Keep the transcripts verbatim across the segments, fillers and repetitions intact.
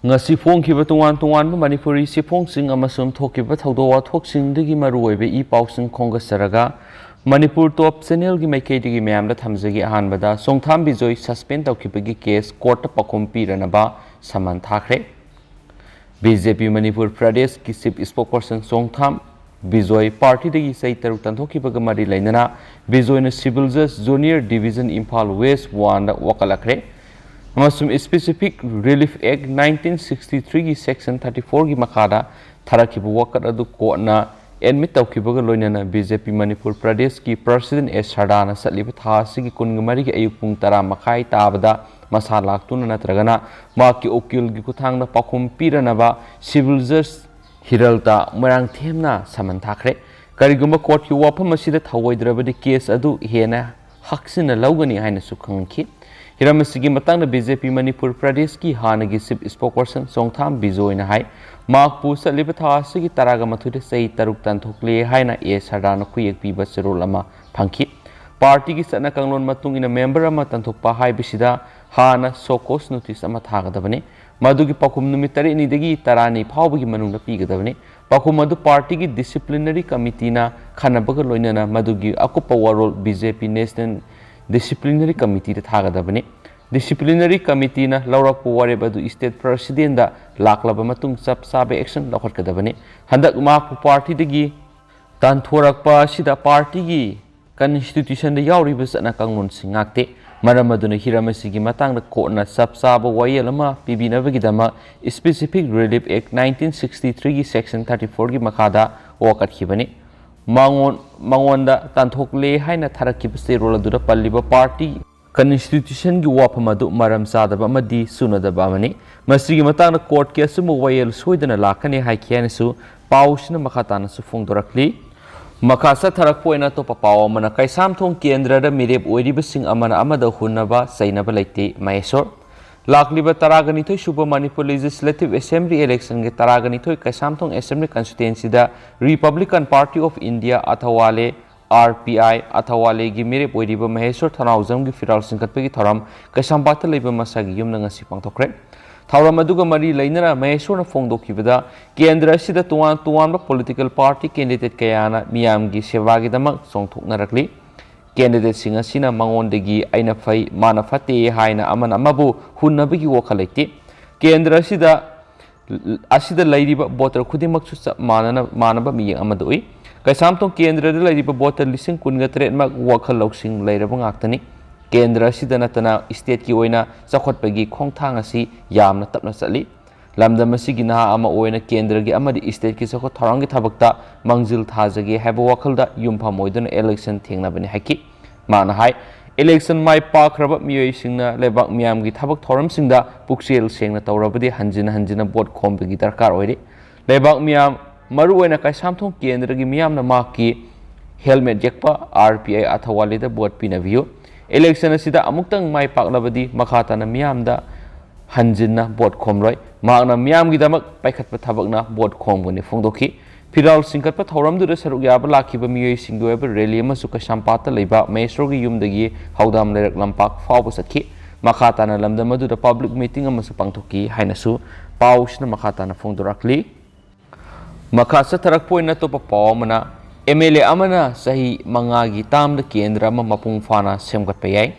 ꯉꯁꯤ ꯐꯣꯡꯈꯤꯕ ꯇꯣꯉꯥꯟ ꯇꯣꯉꯥꯟꯕ ꯃꯅꯤꯄꯨꯔꯤ ꯆꯦꯐꯣꯡꯁꯤꯡ ꯑꯃꯁꯨꯡ ꯊꯣꯛꯈꯤꯕ ꯊꯧꯗꯣꯛ ꯋꯥꯊꯣꯛꯁꯤꯡꯗꯒꯤ ꯃꯔꯨꯑꯣꯏꯕ ꯏ ꯄꯥꯎꯁꯤꯡ ꯈꯣꯝꯒꯠꯆꯔꯒ, ꯃꯅꯤꯄꯨꯔ ꯇꯣꯞ ꯆꯦꯅꯦꯜꯒꯤ ꯃꯥꯏꯀꯩꯗꯒꯤ ꯃꯌꯥꯝꯗ ꯊꯝꯖꯒꯦ꯫ ꯑꯍꯥꯟꯕꯗ, ꯆꯣꯡꯊꯥꯝ ꯕꯤꯖꯣꯏ ꯁꯁꯄꯦꯟ ꯇꯧꯈꯤꯕꯒꯤ ꯀꯦꯁ ꯀꯣꯔꯠꯇ ꯄꯥꯎꯈꯨꯝ ꯄꯤꯔꯅꯕ ꯁꯃꯟ ꯊꯥꯈ꯭ꯔꯦ꯫ ꯕꯤ ꯖꯦ ꯄꯤ ꯃꯅꯤꯄꯨꯔ ꯄ꯭ꯔꯗꯦꯁꯀꯤ ꯆꯤꯐ ꯏꯁꯄꯣꯛꯄꯔꯁꯟ ꯆꯣꯡꯊꯥꯝ ꯕꯤꯖꯣꯏ ꯄꯥꯔꯇꯤꯗꯒꯤ ꯆꯍꯤ ꯇꯔꯨꯛ ꯇꯥꯟꯊꯣꯛꯈꯤꯕꯒ ꯃꯔꯤ ꯂꯩꯅꯅ ꯕꯤꯖꯣꯏꯅ ꯁꯤꯚꯤꯜ ꯖꯁ ꯖꯨꯅꯤꯌꯔ ꯗꯤꯚꯤꯖꯟ ꯏꯝꯐꯥꯜ ꯋꯦꯁ ꯋꯥꯟꯗ ꯋꯥꯀꯠꯂꯛꯈ꯭ꯔꯦ ꯑꯃꯁꯨꯡ specific relief act nineteen sixty ꯊ꯭ꯔꯤꯒꯤ ꯁꯦꯛꯁꯟ ꯊꯥꯔꯇꯤ ꯐꯣꯔꯒꯤ ꯃꯈꯥꯗ ꯊꯥꯔꯛꯈꯤꯕ ꯋꯥꯀꯠ ꯑꯗꯨ ꯀꯣꯔꯠꯅ ꯑꯦꯗꯃꯤꯠ ꯇꯧꯈꯤꯕꯒ ꯂꯣꯏꯅꯅ ꯕꯤ ꯖꯦ ꯄꯤ ꯃꯅꯤꯄꯨꯔ ꯄ꯭ꯔꯗꯦꯁꯀꯤ ꯄ꯭ꯔꯁꯤꯗꯦꯟ ꯑꯦꯁ ꯁꯔꯗꯥꯅ ꯆꯠꯂꯤꯕ ꯊꯥ ꯑꯁꯤꯒꯤ ꯀꯨꯟꯒ ꯃꯔꯤꯒꯤ ꯑꯌꯨꯛ ꯄꯨꯡ ꯇꯔꯥ ꯃꯈꯥꯏ ꯇꯥꯕꯗ ꯃꯁꯥ ꯂꯥꯛꯇꯨꯅ ꯅꯠꯇ꯭ꯔꯒꯅ ꯃꯍꯥꯛꯀꯤ ꯎꯀꯤꯜꯒꯤ ꯈꯨꯠꯊꯥꯡꯗ ꯄꯥꯎꯈꯨꯝ ꯄꯤꯔꯅꯕ ꯁꯤꯚꯤꯜ ꯖꯁ ꯍꯤꯔꯜꯇ ꯃꯣꯏꯔꯥꯡꯊꯦꯝꯅ ꯁꯃꯟ ꯊꯥꯈ꯭ꯔꯦ꯫ ꯀꯔꯤꯒꯨꯝꯕ ꯀꯣꯔꯠꯀꯤ ꯋꯥꯐꯝ ꯑꯁꯤꯗ ꯊꯧꯑꯣꯏꯗ꯭ꯔꯕꯗꯤ ꯀꯦꯁ ꯑꯗꯨ ꯍꯦꯟꯅ ꯍꯛꯆꯤꯟꯅ ꯂꯧꯒꯅꯤ ꯍꯥꯏꯅꯁꯨ ꯈꯪꯍꯟꯈꯤ꯫ ꯍꯤꯔꯝ ꯑꯁꯤꯒꯤ ꯃꯇꯥꯡꯗ ꯕꯤ ꯖꯦ ꯄꯤ ꯃꯅꯤꯄꯨꯔ ꯄ꯭ꯔꯗꯦꯁꯀꯤ ꯍꯥꯟꯅꯒꯤ ꯆꯤꯐ ꯏꯁꯄꯣꯛꯄꯔꯁꯟ ꯆꯣꯡꯊꯥꯝ ꯕꯤꯖꯣꯏꯅ ꯍꯥꯏ, ꯃꯍꯥꯛꯄꯨ ꯆꯠꯂꯤꯕ ꯊꯥ ꯑꯁꯤꯒꯤ ꯇꯔꯥꯒ ꯃꯥꯊꯣꯏꯗ ꯆꯍꯤ ꯇꯔꯨꯛ ꯇꯥꯟꯊꯣꯛꯂꯦ ꯍꯥꯏꯅ ꯑꯦ ꯁꯔꯗꯥꯅ ꯈꯨꯌꯦꯛ ꯄꯤꯕ ꯆꯦꯔꯣꯜ ꯑꯃ ꯐꯪꯈꯤ꯫ ꯄꯥꯔꯇꯤꯒꯤ ꯆꯠꯅ ꯀꯥꯡꯂꯣꯟ ꯃꯇꯨꯡ ꯏꯟꯅ ꯃꯦꯝꯕꯔ ꯑꯃ ꯇꯥꯟꯊꯣꯛꯄ ꯍꯥꯏꯕꯁꯤꯗ ꯍꯥꯟꯅ ꯁꯣ ꯀꯣꯁ ꯅꯣꯇꯤꯁ ꯑꯃ ꯊꯥꯒꯗꯕꯅꯤ꯫ ꯃꯗꯨꯒꯤ ꯄꯥꯎꯈꯨꯝ ꯅꯨꯃꯤꯠ ꯇꯔꯦꯠꯅꯤꯗꯒꯤ ꯇꯔꯥꯅꯤ ꯐꯥꯎꯕꯒꯤ ꯃꯅꯨꯡꯗ ꯄꯤꯒꯗꯕꯅꯤ꯫ ꯄꯥꯎꯈꯨꯝ ꯑꯗꯨ ꯄꯥꯔꯇꯤꯒꯤ ꯗꯤꯁꯤꯄ꯭ꯂꯤꯅꯔꯤ ꯀꯃꯤꯇꯤꯅ ꯈꯟꯅꯕꯒ ꯂꯣꯏꯅꯅ ꯃꯗꯨꯒꯤ ꯑꯀꯨꯞꯄ ꯋꯥꯔꯣꯜ ꯕꯤ ꯖꯦ ꯄꯤ ꯅꯦꯁꯅꯦꯜ ꯗꯤꯁꯤꯄ꯭ꯂꯤꯅꯔꯤ ꯀꯃꯤꯇꯤꯗ ꯊꯥꯒꯗꯕꯅꯤ꯫ ꯗꯤꯁꯤꯄ꯭ꯂꯤꯅꯔꯤ ꯀꯃꯤꯇꯤꯅ ꯂꯧꯔꯛꯄ ꯋꯥꯔꯦꯞ ꯑꯗꯨ ꯁ꯭ꯇꯦꯠ ꯄ꯭ꯔꯁꯤꯗꯦꯟꯗ ꯂꯥꯛꯂꯕ ꯃꯇꯨꯡ ꯆꯞ ꯆꯥꯕ ꯑꯦꯛꯁꯟ ꯂꯧꯈꯠꯀꯗꯕꯅꯤ꯫ ꯍꯟꯗꯛ ꯃꯍꯥꯛꯄꯨ ꯄꯥꯔꯇꯤꯗꯒꯤ ꯇꯥꯟꯊꯣꯔꯛꯄ ꯑꯁꯤꯗ ꯄꯥꯔꯇꯤꯒꯤ ꯀꯟꯁꯇꯤꯇ꯭ꯌꯨꯁꯟꯗ ꯌꯥꯎꯔꯤꯕ ꯆꯠꯅ ꯀꯥꯡꯂꯣꯟꯁꯤꯡ ꯉꯥꯛꯇꯦ꯫ ꯃꯔꯝ ꯑꯗꯨꯅ ꯍꯤꯔꯝ ꯑꯁꯤꯒꯤ ꯃꯇꯥꯡꯗ ꯀꯣꯔꯠꯅ ꯆꯞ ꯆꯥꯕ ꯋꯥꯌꯦꯜ ꯑꯃ ꯄꯤꯕꯤꯅꯕꯒꯤꯗꯃꯛ specific relief act nineteen sixty ꯊ꯭ꯔꯤꯒꯤ ꯁꯦꯛꯁꯟ ꯊꯥꯔꯇꯤ ꯐꯣꯔꯒꯤ ꯃꯈꯥꯗ ꯋꯥꯀꯠꯈꯤꯕꯅꯤ꯫ ꯃꯉꯣꯟ-, ꯃꯉꯣꯟꯗ ꯇꯥꯟꯊꯣꯛꯂꯦ ꯍꯥꯏꯅ ꯊꯥꯔꯛꯈꯤꯕ ꯆꯦꯔꯣꯜ ꯑꯗꯨꯗ ꯄꯜꯂꯤꯕ ꯄꯥꯔꯇꯤ ꯀꯟꯁꯇꯤꯇ꯭ꯌꯨꯁꯟꯒꯤ ꯋꯥꯐꯝ ꯑꯗꯨ ꯃꯔꯝ ꯆꯥꯗꯕ ꯑꯃꯗꯤ ꯆꯨꯅꯗꯕ ꯑꯃꯅꯤ꯫ ꯃꯁꯤꯒꯤ ꯃꯇꯥꯡꯗ ꯀꯣꯔꯠꯀꯤ ꯑꯆꯨꯝꯕ ꯋꯥꯌꯦꯜ ꯁꯣꯏꯗꯅ ꯂꯥꯛꯀꯅꯤ ꯍꯥꯏꯈꯤ ꯍꯥꯏꯅꯁꯨ ꯄꯥꯎꯁꯤꯅ ꯃꯈꯥ ꯇꯥꯅꯁꯨ ꯐꯣꯡꯗꯣꯔꯛꯂꯤ꯫ ꯃꯈꯥ ꯆꯠꯊꯔꯛꯄ ꯑꯣꯏꯅ ꯑꯇꯣꯞꯄ ꯄꯥꯎ ꯑꯃꯅ, ꯀꯩꯁꯥꯝꯊꯣꯡ ꯀꯦꯟꯗ꯭ꯔꯗ ꯃꯤꯔꯦꯞ ꯑꯣꯏꯔꯤꯕꯁꯤꯡ ꯑꯃꯅ ꯑꯃꯗ ꯍꯨꯟꯅꯕ ꯆꯩꯅꯕ ꯂꯩꯇꯦ, ꯃꯍꯦꯁꯣꯔ꯫ ꯂꯥꯛꯂꯤꯕ ꯇꯔꯥꯒ ꯅꯤꯊꯣꯏ ꯁꯨꯕ ꯃꯅꯤꯄꯨꯔ ꯂꯦꯖꯤꯁꯂꯦꯇꯤꯚ ꯑꯦꯁꯦꯝꯕ꯭ꯂꯤ ꯏꯂꯦꯛꯁꯟꯒꯤ ꯇꯔꯥꯒ ꯅꯤꯊꯣꯏ ꯀꯩꯁꯥꯝꯊꯣꯡ ꯑꯦꯁꯦꯝꯕ꯭ꯂꯤ ꯀꯟꯁꯇꯤꯇ꯭ꯋꯦꯟꯁꯤꯗ republican party of India Athawale, R P I, ꯑꯊꯋꯥꯂꯦꯒꯤ ꯃꯤꯔꯦꯞ ꯑꯣꯏꯔꯤꯕ ꯃꯍꯦꯁꯣꯔ ꯊꯧꯅꯥꯎꯖꯝꯒꯤ ꯐꯤꯔꯥꯜ ꯆꯤꯡꯈꯠꯄꯒꯤ ꯊꯧꯔꯝ ꯀꯩꯁꯥꯝꯄꯥꯠꯇ ꯂꯩꯕ ꯃꯁꯥꯒꯤ ꯌꯨꯝꯗ ꯉꯁꯤ ꯄꯥꯡꯊꯣꯛꯈ꯭ꯔꯦ꯫ ꯊꯧꯔꯝ ꯑꯗꯨꯒ ꯃꯔꯤ ꯂꯩꯅꯅ ꯃꯍꯦꯁꯣꯔꯅ ꯐꯣꯡꯗꯣꯛꯈꯤꯕꯗ, ꯀꯦꯟꯗ꯭ꯔ ꯑꯁꯤꯗ ꯇꯣꯉꯥꯟ ꯇꯣꯉꯥꯟꯕ political party candidate ꯀꯌꯥꯅ ꯃꯤꯌꯥꯝꯒꯤ ꯁꯦꯕꯥꯒꯤꯗꯃꯛ ꯆꯣꯡꯊꯣꯛꯅꯔꯛꯂꯤ꯫ Candidateꯁꯤꯡ ꯑꯁꯤꯅ ꯃꯉꯣꯟꯗꯒꯤ "ꯑꯩꯅ ꯐꯩ, ꯃꯥꯅ ꯐꯠꯇꯦ" ꯍꯥꯏꯅ ꯑꯃꯅ ꯑꯃꯕꯨ ꯍꯨꯟꯅꯕꯒꯤ ꯋꯥꯈꯜ ꯂꯩꯇꯦ꯫ ꯀꯦꯟꯗ꯭ꯔ ꯑꯁꯤꯗ, ꯑꯁꯤꯗ ꯂꯩꯔꯤꯕ voter ꯈꯨꯗꯤꯡꯃꯛꯁꯨ ꯆꯞ ꯃꯥꯟꯅꯅ, ꯃꯥꯟꯅꯕ ꯃꯤꯠꯌꯦꯡ ꯑꯃꯗ ꯎꯏ꯫ ꯀꯩꯁꯥꯝꯊꯣꯡ ꯀꯦꯟꯗ꯭ꯔꯗ ꯂꯩꯔꯤꯕ voter ꯂꯤꯁꯤꯡ ꯀꯨꯟꯒ ꯇꯔꯦꯠꯃꯛ ꯋꯥꯈꯜ ꯂꯧꯁꯤꯡ ꯂꯩꯔꯕ ꯉꯥꯛꯇꯅꯤ꯫ ꯀꯦꯟꯗ꯭ꯔ ꯑꯁꯤꯗ ꯅꯠꯇꯅ stateꯀꯤ ꯑꯣꯏꯅ ꯆꯥꯎꯈꯠꯄꯒꯤ ꯈꯣꯡꯊꯥꯡ ꯑꯁꯤ ꯌꯥꯝꯅ ꯇꯞꯅ ꯆꯠꯂꯤ꯫ ꯂꯝꯗꯝ ꯑꯁꯤꯒꯤ ꯅꯍꯥ ꯑꯃ ꯑꯣꯏꯅ ꯀꯦꯟꯗ꯭ꯔꯒꯤ ꯑꯃꯗꯤ stateꯀꯤ ꯆꯥꯎꯈꯠ ꯊꯧꯔꯥꯡꯒꯤ ꯊꯕꯛꯇ ꯃꯥꯡꯖꯤꯜ ꯊꯥꯖꯒꯦ ꯍꯥꯏꯕ ꯋꯥꯈꯜꯗ ꯌꯨꯝꯐꯝ ꯑꯣꯏꯗꯨꯅ election ꯊꯦꯡꯅꯕꯅꯤ ꯍꯥꯏꯈꯤ꯫ ꯃꯥꯅ ꯍꯥꯏ, election ꯃꯥꯏ ꯄꯥꯛꯈ꯭ꯔꯕ ꯃꯤꯑꯣꯏꯁꯤꯡꯅ ꯂꯩꯕꯥꯛ ꯃꯤꯌꯥꯝꯒꯤ ꯊꯕꯛ ꯊꯧꯔꯝꯁꯤꯡꯗ ꯄꯨꯛꯆꯦꯜ ꯁꯦꯡꯅ ꯇꯧꯔꯕꯗꯤ ꯍꯟꯖꯤꯟ ꯍꯟꯖꯤꯟꯅ vote ꯈꯣꯝꯕꯒꯤ ꯗꯔꯀꯥꯔ ꯑꯣꯏꯔꯤ꯫ ꯂꯩꯕꯥꯛ ꯃꯤꯌꯥꯝ, ꯃꯔꯨꯑꯣꯏꯅ ꯀꯩꯁꯥꯝꯊꯣꯡ ꯀꯦꯟꯗ꯭ꯔꯒꯤ ꯃꯤꯌꯥꯝꯅ ꯃꯍꯥꯛꯀꯤ helmet ꯌꯦꯛꯄ R P I ꯑꯊꯋꯥꯂꯤꯗ vote ꯄꯤꯅꯕꯤꯌꯨ꯫ Election ꯑꯁꯤꯗ ꯑꯃꯨꯛꯇꯪ ꯃꯥꯏ ꯄꯥꯛꯂꯕꯗꯤ ꯃꯈꯥ ꯇꯥꯅ ꯃꯤꯌꯥꯝꯗ ꯍꯟꯖꯤꯟꯅ vote ꯈꯣꯝꯂꯣꯏ꯫ ꯃꯍꯥꯛꯅ ꯃꯤꯌꯥꯝꯒꯤꯗꯃꯛ ꯄꯥꯏꯈꯠꯄ ꯊꯕꯛꯅ vote ꯈꯣꯝꯒꯅꯤ ꯐꯣꯡꯗꯣꯛꯈꯤ꯫ ꯐꯤꯔꯥꯜ ꯆꯤꯡꯈꯠꯄ ꯊꯧꯔꯝꯗꯨꯗ ꯁꯔꯨꯛ ꯌꯥꯕ ꯂꯥꯛꯈꯤꯕ ꯃꯤꯑꯣꯏꯁꯤꯡꯒꯤ ꯑꯣꯏꯕ rally ꯑꯃꯁꯨ ꯀꯩꯁꯥꯝꯄꯥꯠꯇ ꯂꯩꯕ ꯃꯍꯦꯁꯣꯔꯒꯤ ꯌꯨꯝꯗꯒꯤ ꯍꯧꯗꯥꯝ ꯂꯩꯔꯛ ꯂꯝꯄꯥꯛ ꯐꯥꯎꯕ ꯆꯠꯈꯤ꯫ ꯃꯈꯥ ꯇꯥꯅ ꯂꯝꯗꯝ ꯑꯗꯨꯗ public meeting ꯑꯃꯁꯨ ꯄꯥꯡꯊꯣꯛꯈꯤ ꯍꯥꯏꯅꯁꯨ ꯄꯥꯎꯁꯤꯅ ꯃꯈꯥ ꯇꯥꯅ ꯐꯣꯡꯗꯣꯔꯛꯂꯤ꯫ ꯃꯈꯥ ꯆꯠꯊꯔꯛꯄ ꯑꯣꯏꯅ ꯑꯇꯣꯞꯄ ꯄꯥꯎ ꯑꯃꯅ, M L A ꯑꯃꯅ ꯆꯍꯤ ꯃꯉꯥꯒꯤ termꯗ ꯀꯦꯟꯗ꯭ꯔ ꯑꯃ ꯃꯄꯨꯡ ꯐꯥꯅ ꯁꯦꯝꯒꯠꯄ ꯌꯥꯏ꯫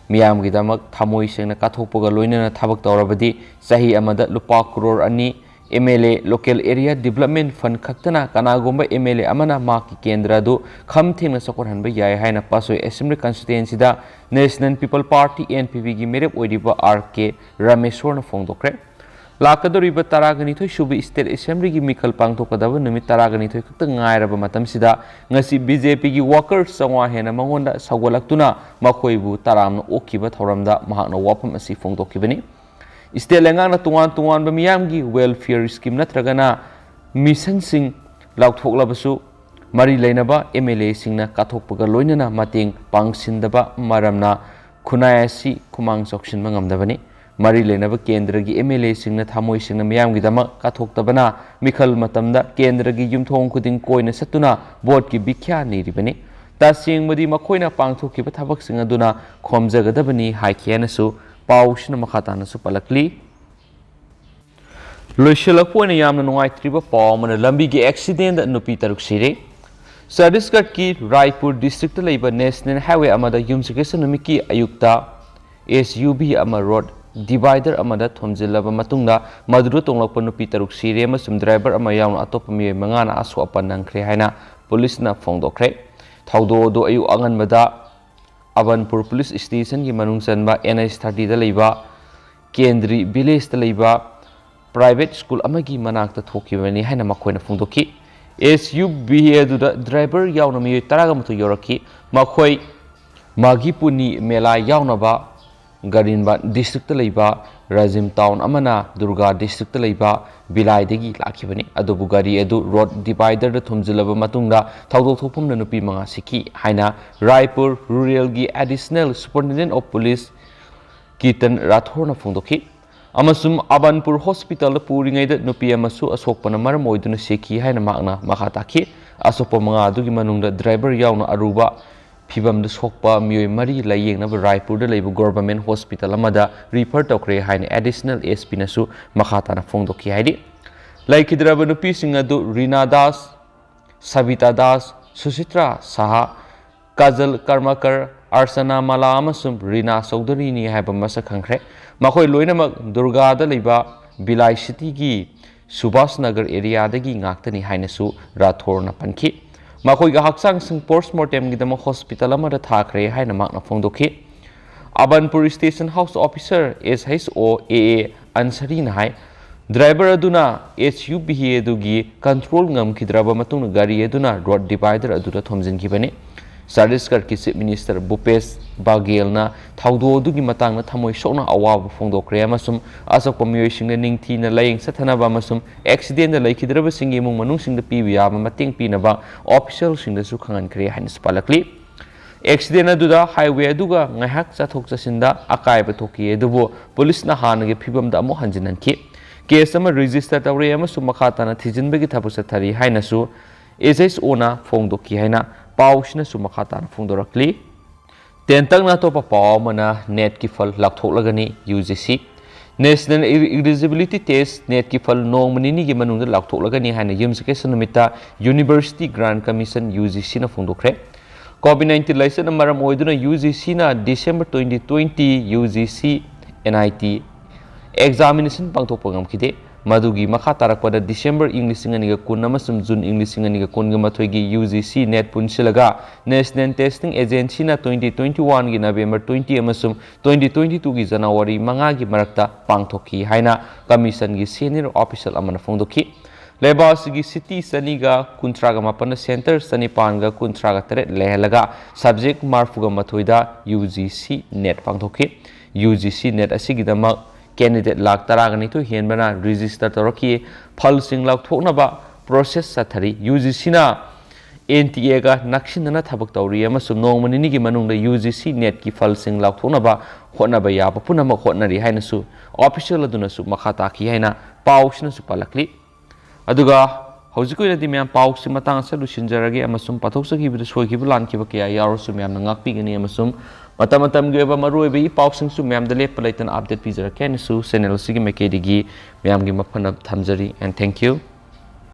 ꯃꯤꯌꯥꯝꯒꯤꯗꯃꯛ ꯊꯃꯣꯏ ꯁꯦꯡꯅ ꯀꯠꯊꯣꯛꯄꯒ ꯂꯣꯏꯅꯅ ꯊꯕꯛ ꯇꯧꯔꯕꯗꯤ ꯆꯍꯤ ꯑꯃꯗ ꯂꯨꯄꯥ ꯀ꯭ꯔꯣꯔ ꯑꯅꯤ M L A Local Area Development Fund ꯈꯛꯇꯅ ꯀꯅꯥꯒꯨꯝꯕ M L A ꯑꯃꯅ ꯃꯍꯥꯛꯀꯤ ꯀꯦꯟꯗ꯭ꯔ ꯑꯗꯨ ꯈꯝ ꯊꯦꯡꯅ ꯆꯥꯎꯈꯠꯍꯟꯕ ꯌꯥꯏ ꯍꯥꯏꯅ ꯄꯥꯠꯁꯣꯏ Assembly Constituencyꯗ National People Party, N P Pꯒꯤ ꯃꯤꯔꯦꯞ ꯑꯣꯏꯔꯤꯕ R K ꯔꯥꯃꯦꯁꯣꯔꯅ ꯐꯣꯡꯗꯣꯛꯈ꯭ꯔꯦ꯫ ꯂꯥꯛꯀꯗꯧꯔꯤꯕ ꯇꯔꯥꯒ ꯅꯤꯊꯣꯏ ꯁꯨꯕ State Assemblyꯒꯤ ꯃꯤꯈꯜ ꯄꯥꯡꯊꯣꯛꯀꯗꯕ ꯅꯨꯃꯤꯠ ꯇꯔꯥꯒ ꯅꯤꯊꯣꯏ ꯈꯛꯇ ꯉꯥꯏꯔꯕ ꯃꯇꯝꯁꯤꯗ ꯉꯁꯤ B J Pꯒꯤ workers ꯆꯥꯝꯃꯉꯥ ꯍꯦꯟꯅ ꯃꯉꯣꯟꯗ ꯁꯧꯒꯠꯂꯛꯇꯨꯅ ꯃꯈꯣꯏꯕꯨ ꯇꯔꯥꯝꯅ ꯑꯣꯛꯈꯤꯕ ꯊꯧꯔꯝꯗ ꯃꯍꯥꯛꯅ ꯋꯥꯐꯝ ꯑꯁꯤ ꯐꯣꯡꯗꯣꯛꯈꯤꯕꯅꯤ꯫ State ꯂꯩꯉꯥꯛꯅ ꯇꯣꯉꯥꯟ ꯇꯣꯉꯥꯟꯕ ꯃꯤꯌꯥꯝꯒꯤ welfare scheme ꯅꯠꯇ꯭ꯔꯒꯅ missionꯁꯤꯡ ꯂꯥꯎꯊꯣꯛꯂꯕꯁꯨ, ꯃꯔꯤ ꯂꯩꯅꯕ M L Aꯁꯤꯡꯅ ꯀꯠꯊꯣꯛꯄꯒ ꯂꯣꯏꯅꯅ ꯃꯇꯦꯡ ꯄꯥꯡꯁꯤꯟꯗꯕ ꯃꯔꯝꯅ ꯈꯨꯟꯅꯥꯏ ꯑꯁꯤ ꯈꯨꯃꯥꯡ ꯆꯥꯎꯁꯤꯟꯕ ꯉꯝꯗꯕꯅꯤ꯫ ꯃꯔꯤ ꯂꯩꯅꯕ ꯀꯦꯟꯗ꯭ꯔꯒꯤ M L Aꯁꯤꯡꯅ ꯊꯃꯣꯏ ꯁꯦꯡꯅ ꯃꯤꯌꯥꯝꯒꯤꯗꯃꯛ ꯀꯠꯊꯣꯛꯇꯕꯅ ꯃꯤꯈꯜ ꯃꯇꯝꯗ ꯀꯦꯟꯗ꯭ꯔꯒꯤ ꯌꯨꯝꯊꯣꯡ ꯈꯨꯗꯤꯡ ꯀꯣꯏꯅ ꯆꯠꯇꯨꯅ voteꯀꯤ ꯚꯤꯈ꯭ꯌꯥ ꯅꯤꯔꯤꯕꯅꯤ꯫ ꯇꯁꯦꯡꯕꯗꯤ ꯃꯈꯣꯏꯅ ꯄꯥꯡꯊꯣꯛꯈꯤꯕ ꯊꯕꯛꯁꯤꯡ ꯑꯗꯨꯅ ꯈꯣꯝꯖꯒꯗꯕꯅꯤ ꯍꯥꯏꯈꯤ ꯍꯥꯏꯅꯁꯨ ꯄꯥꯎꯁꯤꯅ ꯃꯈꯥ ꯇꯥꯅꯁꯨ ꯄꯜꯂꯛꯂꯤ꯫ ꯂꯣꯏꯁꯤꯜꯂꯛꯄ ꯑꯣꯏꯅ ꯌꯥꯝꯅ ꯅꯨꯡꯉꯥꯏꯇ꯭ꯔꯤꯕ ꯄꯥꯎ ꯑꯃꯅ, ꯂꯝꯕꯤꯒꯤ ꯑꯦꯛꯁꯤꯗꯦꯟꯗ ꯅꯨꯄꯤ ꯇꯔꯨꯛ ꯁꯤꯔꯦ꯫ ꯆꯇꯤꯁꯒꯔꯀꯤ ꯔꯥꯏꯄꯨꯔ ꯗꯤꯁꯇ꯭ꯔꯤꯛꯇ ꯂꯩꯕ ꯅꯦꯁꯅꯦꯜ ꯍꯥꯏꯋꯦ ꯑꯃꯗ ꯌꯨꯝꯁꯀꯩꯁ ꯅꯨꯃꯤꯠꯀꯤ ꯑꯌꯨꯛꯇ ꯑꯦꯁ ꯌꯨ ꯚꯤ ꯑꯃ ꯔꯣꯗ ꯗꯤꯚꯥꯏꯗꯔ ꯑꯃꯗ ꯊꯣꯝꯖꯤꯜꯂꯕ ꯃꯇꯨꯡꯗ ꯃꯗꯨꯗ ꯇꯣꯡꯂꯛꯄ ꯅꯨꯄꯤ ꯇꯔꯨꯛ ꯁꯤꯔꯦ ꯑꯃꯁꯨꯡ ꯗ꯭ꯔꯥꯏꯚꯔ ꯑꯃ ꯌꯥꯎꯅ ꯑꯇꯣꯞꯄ ꯃꯤꯑꯣꯏ ꯃꯉꯥꯅ ꯑꯁꯣꯛ ꯑꯄꯟ ꯅꯪꯈ꯭ꯔꯦ ꯍꯥꯏꯅ ꯄꯨꯂꯤꯁꯅ ꯐꯣꯡꯗꯣꯛꯈ꯭ꯔꯦ꯫ ꯊꯧꯗꯣꯛ ꯑꯗꯨ ꯑꯌꯨꯛ ꯑꯉꯟꯕꯗ ꯑꯕꯟꯄꯨꯔ ꯄꯨꯂꯤꯁ ꯁ꯭ꯇꯦꯁꯟꯒꯤ ꯃꯅꯨꯡ ꯆꯟꯕ ꯑꯦꯟ ꯑꯩꯆ ꯊꯥꯔꯇꯤꯗ ꯂꯩꯕ ꯀꯦꯟꯗ꯭ꯔꯤ ꯚꯤꯂꯦꯖꯇ ꯂꯩꯕ ꯄ꯭ꯔꯥꯏꯚꯦꯠ ꯁ꯭ꯀꯨꯜ ꯑꯃꯒꯤ ꯃꯅꯥꯛꯇ ꯊꯣꯛꯈꯤꯕꯅꯤ ꯍꯥꯏꯅ ꯃꯈꯣꯏꯅ ꯐꯣꯡꯗꯣꯛꯈꯤ꯫ ꯑꯦꯁ ꯌꯨ ꯚꯤ ꯑꯗꯨꯗ ꯗ꯭ꯔꯥꯏꯚꯔ ꯌꯥꯎꯅ ꯃꯤꯑꯣꯏ ꯇꯔꯥꯃꯥꯊꯣꯏ ꯌꯧꯔꯛꯈꯤ꯫ ꯃꯈꯣꯏ ꯃꯥꯒꯤꯄꯨꯅꯤ ꯃꯦꯂꯥ ꯌꯥꯎꯅꯕ ꯒꯔꯤꯟꯕꯥꯟ ꯗꯤꯁꯇ꯭ꯔꯤꯛꯇ ꯂꯩꯕ ꯔꯥꯖꯤꯝ ꯇꯥꯎꯟ ꯑꯃꯅ ꯗꯨꯔꯒꯥ ꯗꯤꯁꯇ꯭ꯔꯤꯛꯇ ꯂꯩꯕ ꯕꯤꯂꯥꯏꯗꯒꯤ ꯂꯥꯛꯈꯤꯕꯅꯤ꯫ ꯑꯗꯨꯕꯨ ꯒꯥꯔꯤ ꯑꯗꯨ ꯔꯣꯗ ꯗꯤꯚꯥꯏꯗꯔꯗ ꯊꯣꯝꯖꯤꯜꯂꯕ ꯃꯇꯨꯡꯗ ꯊꯧꯗꯣꯛ ꯊꯣꯛꯐꯝꯗ ꯅꯨꯄꯤ ꯃꯉꯥ ꯁꯤꯈꯤ ꯍꯥꯏꯅ Raipur ꯔꯨꯔꯦꯜꯒꯤ additional superintendent of police ꯀꯤꯔꯇꯟ ꯔꯥꯊꯣꯔꯅ ꯐꯣꯡꯗꯣꯛꯈꯤ꯫ ꯑꯃꯁꯨꯡ ꯑꯕꯟꯄꯨꯔ ꯍꯣꯁꯄꯤꯇꯥꯜꯗ ꯄꯨꯔꯤꯉꯩꯗ ꯅꯨꯄꯤ ꯑꯃꯁꯨ ꯑꯁꯣꯛꯄꯅ ꯃꯔꯝ ꯑꯣꯏꯗꯨꯅ ꯁꯤꯈꯤ ꯍꯥꯏꯅ ꯃꯍꯥꯛꯅ ꯃꯈꯥ ꯇꯥꯈꯤ꯫ ꯑꯁꯣꯛꯄ ꯃꯉꯥ ꯑꯗꯨꯒꯤ ꯃꯅꯨꯡꯗ ꯗ꯭ꯔꯥꯏꯚꯔ ꯌꯥꯎꯅ ꯑꯔꯨꯕ ꯐꯤꯚꯝꯗ ꯁꯣꯛꯄ ꯃꯤꯑꯣꯏ ꯃꯔꯤ ꯂꯥꯌꯦꯡꯅꯕ ꯔꯥꯏꯄꯨꯔꯗ ꯂꯩꯕ ꯒꯣꯚꯔꯟꯃꯦꯟꯠ ꯍꯣꯁꯄꯤꯇꯥꯜ ꯑꯃꯗ ꯔꯤꯐꯔ ꯇꯧꯈ꯭ꯔꯦ ꯍꯥꯏꯅ ꯑꯦꯗꯤꯁꯅꯦꯜ ꯑꯦꯁ ꯄꯤꯅꯁꯨ ꯃꯈꯥ ꯇꯥꯅ ꯐꯣꯡꯗꯣꯛꯈꯤ ꯍꯥꯏꯔꯤ꯫ ꯂꯩꯈꯤꯗ꯭ꯔꯕ ꯅꯨꯄꯤꯁꯤꯡ ꯑꯗꯨ ꯔꯤꯅꯥ ꯗꯥꯁ, ꯁꯕꯤꯇꯥ ꯗꯥꯁ, ꯁꯨꯁꯤꯇ꯭ꯔꯥ ꯁꯥꯍꯥ, ꯀꯥꯖꯜ ꯀꯔꯃꯀꯔ, ꯑꯔꯆꯅꯥ ꯃꯥꯂꯥ ꯑꯃꯁꯨꯡ ꯔꯤꯅꯥ ꯆꯧꯙꯔꯤꯅꯤ ꯍꯥꯏꯕ ꯃꯁꯛ ꯈꯪꯈ꯭ꯔꯦ꯫ ꯃꯈꯣꯏ ꯂꯣꯏꯅꯃꯛ ꯗꯨꯔꯒꯥꯗ ꯂꯩꯕ ꯕꯤꯂꯥꯏ ꯁꯤꯇꯤꯒꯤ ꯁꯨꯚꯥꯁ ꯅꯒꯔ ꯑꯦꯔꯤꯌꯥꯗꯒꯤ ꯉꯥꯛꯇꯅꯤ ꯍꯥꯏꯅꯁꯨ ꯔꯥꯊꯣꯔꯅ ꯄꯟꯈꯤ꯫ ꯃꯈꯣꯏꯒꯤ ꯍꯛꯆꯥꯡꯁꯤꯡ ꯄꯣꯁꯃꯣꯔꯇꯦꯝꯒꯤꯗꯃꯛ ꯍꯣꯁꯄꯤꯇꯥꯜ ꯑꯃꯗ ꯊꯥꯈ꯭ꯔꯦ ꯍꯥꯏꯅ ꯃꯍꯥꯛꯅ ꯐꯣꯡꯗꯣꯛꯈꯤ꯫ ꯑꯕꯟꯄꯨꯔ ꯁ꯭ꯇꯦꯁꯟ ꯍꯥꯎꯁ ꯑꯣꯐꯤꯁꯔ ꯑꯦꯁ ꯑꯩꯆ ꯑꯣ ꯑꯦ ꯑꯦ ꯑꯟꯁꯔꯤꯅ ꯍꯥꯏ, ꯗ꯭ꯔꯥꯏꯚꯔ ꯑꯗꯨꯅ ꯑꯦꯁ ꯌꯨ ꯚꯤ ꯑꯗꯨꯒꯤ ꯀꯟꯇ꯭ꯔꯣꯜ ꯉꯝꯈꯤꯗ꯭ꯔꯕ ꯃꯇꯨꯡꯗ ꯒꯥꯔꯤ ꯑꯗꯨꯅ ꯔꯣꯗ ꯗꯤꯚꯥꯏꯗꯔ ꯑꯗꯨꯗ ꯊꯣꯝꯖꯤꯟꯈꯤꯕꯅꯤ꯫ ꯆꯇꯤꯁꯒꯔꯀꯤ ꯆꯤꯐ ꯃꯤꯅꯤꯁꯇꯔ ꯚꯨꯄꯦꯁ ꯕꯥꯘꯦꯜꯅ ꯊꯧꯗꯣꯛ ꯑꯗꯨꯒꯤ ꯃꯇꯥꯡꯗ ꯊꯃꯣꯏ ꯁꯣꯛꯅ ꯑꯋꯥꯕ ꯐꯣꯡꯗꯣꯛꯈ꯭ꯔꯦ ꯑꯃꯁꯨꯡ ꯑꯁꯣꯛꯄ ꯃꯤꯑꯣꯏꯁꯤꯡꯗ ꯅꯤꯡꯊꯤꯅ ꯂꯥꯌꯦꯡ ꯆꯠꯊꯅꯕ ꯑꯃꯁꯨꯡ ꯑꯦꯛꯁꯤꯗꯦꯟꯗ ꯂꯩꯈꯤꯗ꯭ꯔꯕꯁꯤꯡꯒꯤ ꯏꯃꯨꯡ ꯃꯅꯨꯡꯁꯤꯡꯗ ꯄꯤꯕ ꯌꯥꯕ ꯃꯇꯦꯡ ꯄꯤꯅꯕ ꯑꯣꯐꯤꯁꯤꯌꯦꯜꯁꯤꯡꯗꯁꯨ ꯈꯪꯍꯟꯈ꯭ꯔꯦ ꯍꯥꯏꯅꯁꯨ ꯄꯥꯜꯂꯛꯂꯤ꯫ ꯑꯦꯛꯁꯤꯗꯦꯟ ꯑꯗꯨꯗ ꯍꯥꯏꯋꯦ ꯑꯗꯨꯒ ꯉꯥꯏꯍꯥꯛ ꯆꯠꯊꯣꯛ ꯆꯠꯁꯤꯟꯗ ꯑꯀꯥꯏꯕ ꯊꯣꯛꯈꯤ, ꯑꯗꯨꯕꯨ ꯄꯨꯂꯤꯁꯅ ꯍꯥꯟꯅꯒꯤ ꯐꯤꯕꯝꯗ ꯑꯃꯨꯛ ꯍꯟꯖꯤꯟꯍꯟꯈꯤ꯫ ꯀꯦꯁ ꯑꯃ ꯔꯦꯖꯤꯁꯇꯔ ꯇꯧꯔꯦ ꯑꯃꯁꯨꯡ ꯃꯈꯥ ꯇꯥꯅ ꯊꯤꯖꯤꯟꯕꯒꯤ ꯊꯕꯛ ꯆꯠꯊꯔꯤ ꯍꯥꯏꯅꯁꯨ ꯑꯦꯁ ꯑꯩꯆ ꯑꯣꯅ ꯐꯣꯡꯗꯣꯛꯈꯤ ꯍꯥꯏꯅ ꯄꯥꯎꯁꯤꯅꯁꯨ ꯃꯈꯥ ꯇꯥꯅ ꯐꯣꯡꯗꯣꯔꯛꯂꯤ꯫ ꯇꯦꯟꯇꯛꯅ ꯑꯇꯣꯞꯄ ꯄꯥꯎ ꯑꯃꯅ ꯅꯦꯠꯀꯤ ꯐꯜ ꯂꯥꯎꯊꯣꯛꯂꯒꯅꯤ꯫ U G C National Eligibility Test, NET ꯀꯤ ꯐꯜ ꯅꯣꯡꯃ ꯅꯤꯅꯤꯒꯤ ꯃꯅꯨꯡꯗ ꯂꯥꯎꯊꯣꯛꯂꯒꯅꯤ ꯍꯥꯏꯅ ꯌꯨꯝꯁꯀꯩꯁ ꯅꯨꯃꯤꯠꯇ University Grant Commission, UGC ꯅ ꯐꯣꯡꯗꯣꯛꯈ꯭ꯔꯦ꯫ COVID nineteen ꯂꯥꯏꯆꯠꯅ ꯃꯔꯝ ꯑꯣꯏꯗꯨꯅ UGC ꯅ December twenty twenty UGC NET examination ꯄꯥꯡꯊꯣꯛꯄ ꯉꯝꯈꯤꯗꯦ꯫ ꯃꯗꯨꯒꯤ ꯃꯈꯥ ꯇꯥꯔꯛꯄꯗ December ꯏꯪ ꯂꯤꯁꯤꯡ ꯑꯅꯤꯒ ꯀꯨꯟ ꯑꯃꯁꯨꯡ June ꯏꯪ ꯂꯤꯁꯤꯡ ꯑꯅꯤꯒ ꯀꯨꯟꯒ ꯃꯥꯊꯣꯏꯒꯤ UGC NET ꯄꯨꯟꯁꯤꯜꯂꯒ National Testing Agency ꯅ twenty twenty-one ꯒꯤ November twenty ꯑꯃꯁꯨꯡ twenty twenty-two ꯒꯤ January ꯃꯉꯥꯒꯤ ꯃꯔꯛꯇ ꯄꯥꯡꯊꯣꯛꯈꯤ ꯍꯥꯏꯅ Commission ꯒꯤ senior official ꯑꯃꯅ ꯐꯣꯡꯗꯣꯛꯈꯤ꯫ ꯂꯩꯕꯥꯛ ꯑꯁꯤꯒꯤ city ꯆꯅꯤꯒ ꯀꯨꯟꯊ꯭ꯔꯥꯒ ꯃꯥꯄꯟꯗ centre ꯆꯅꯤꯄꯥꯟꯒ ꯀꯨꯟꯊ꯭ꯔꯥꯒ ꯇꯔꯦꯠ ꯂꯩꯍꯜꯂꯒ subject ꯃꯔꯤꯐꯨꯒ ꯃꯥꯊꯣꯏꯗ UGC NET ꯄꯥꯡꯊꯣꯛꯈꯤ꯫ UGC NET ꯑꯁꯤꯒꯤꯗꯃꯛ candidate ꯂꯥꯈ ꯇꯔꯥꯒ ꯅꯤꯊꯣꯏ ꯍꯦꯟꯕꯅ register ꯇꯧꯔꯛꯈꯤ꯫ ꯐꯜꯁꯤꯡ ꯂꯥꯎꯊꯣꯛꯅꯕ process ꯆꯠꯊꯔꯤ꯫ UGC ꯅ NTA ꯒ ꯅꯛꯁꯤꯟꯅꯅ ꯊꯕꯛ ꯇꯧꯔꯤ ꯑꯃꯁꯨꯡ ꯅꯣꯡꯃ ꯅꯤꯅꯤꯒꯤ ꯃꯅꯨꯡꯗ UGC NET ꯀꯤ ꯐꯜꯁꯤꯡ ꯂꯥꯎꯊꯣꯛꯅꯕ ꯍꯣꯠꯅꯕ ꯌꯥꯕ ꯄꯨꯝꯅꯃꯛ ꯍꯣꯠꯅꯔꯤ ꯍꯥꯏꯅꯁꯨ official ꯑꯗꯨꯅꯁꯨ ꯃꯈꯥ ꯇꯥꯈꯤ ꯍꯥꯏꯅ ꯄꯥꯎꯁꯤꯅꯁꯨ ꯄꯜꯂꯛꯂꯤ꯫ ꯑꯗꯨꯒ ꯍꯧꯖꯤꯛꯀꯤ ꯑꯣꯏꯅꯗꯤ ꯃꯌꯥꯝ, ꯄꯥꯎꯁꯤ ꯃꯇꯥꯡ ꯑꯁꯤꯗ ꯂꯣꯏꯁꯤꯟꯖꯔꯒꯦ ꯑꯃꯁꯨꯡ ꯄꯥꯊꯣꯛꯆꯈꯤꯕꯗ ꯁꯣꯏꯈꯤꯕ ꯂꯥꯟꯈꯤꯕ ꯀꯌꯥ ꯌꯥꯎꯔꯁꯨ ꯃꯌꯥꯝꯅ ꯉꯥꯛꯄꯤꯒꯅꯤ ꯑꯃꯁꯨꯡ ꯃꯇꯝ ꯃꯇꯝꯒꯤ ꯑꯣꯏꯕ ꯃꯔꯨꯑꯣꯏꯕ ꯏ ꯄꯥꯎꯁꯤꯡꯁꯨ ꯃꯌꯥꯝꯗ ꯂꯦꯞꯄ ꯂꯩꯇꯅ update ꯄꯤꯖꯔꯛꯀꯦ ꯍꯥꯏꯅꯁꯨ channel ꯑꯁꯤꯒꯤ ꯃꯥꯏꯀꯩꯗꯒꯤ ꯃꯌꯥꯝꯒꯤ ꯃꯐꯝꯗ ꯊꯝꯖꯔꯤ꯫ And thank you꯫